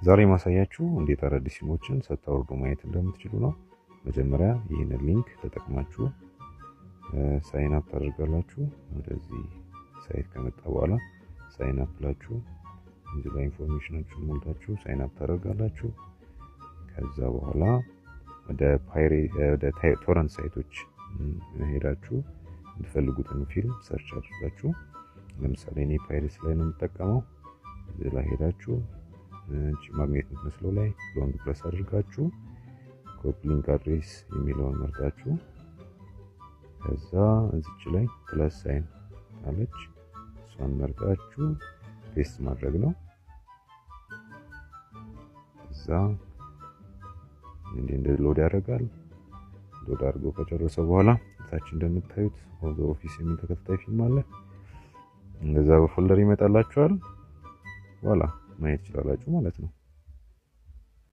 ዛሬ ማሳያችሁ እንዴት አዳዲስ ፊልሞችን ሳታወርዱ ማየት እንደምትችሉ ነው። መጀመሪያ ይህንን link ተጠቅማችሁ sign up ታደርጋላችሁ። ወደዚህ site ከመጣ በኋላ sign up ብላችሁ እዚህ ላይ information ኣችሁን ሞልታችሁ sign up ታደርጋላችሁ። ከዛ በኋላ ወደ torrent site ኦች ሄዳችሁ የምትፈልጉትን ፊልም search አድርጋችሁ፣ ለምሳሌ እኔ pirates ላይ ነው የምጠቀመው። እዚህ ላይ ሄዳችሁ ማግኔት የምትመስለው ላይ long press አድርጋችሁ copy link address የሚለውን መርጣችሁ ከዛ እዚች ላይ plus sign አለች፣ እሷን መርጣችሁ paste ማድረግ ነው። እዛ እንዲህ እንደ load ያደርጋል። Load አድርጎ ከጨረሰ በኋላ ታች እንደምታዩት The Office የሚል ተከታታይ ፊልም አለ። እንደዛ በ folder ይመጣላችኋል። በኋላ ማየት ትችላላችሁ ማለት ነው።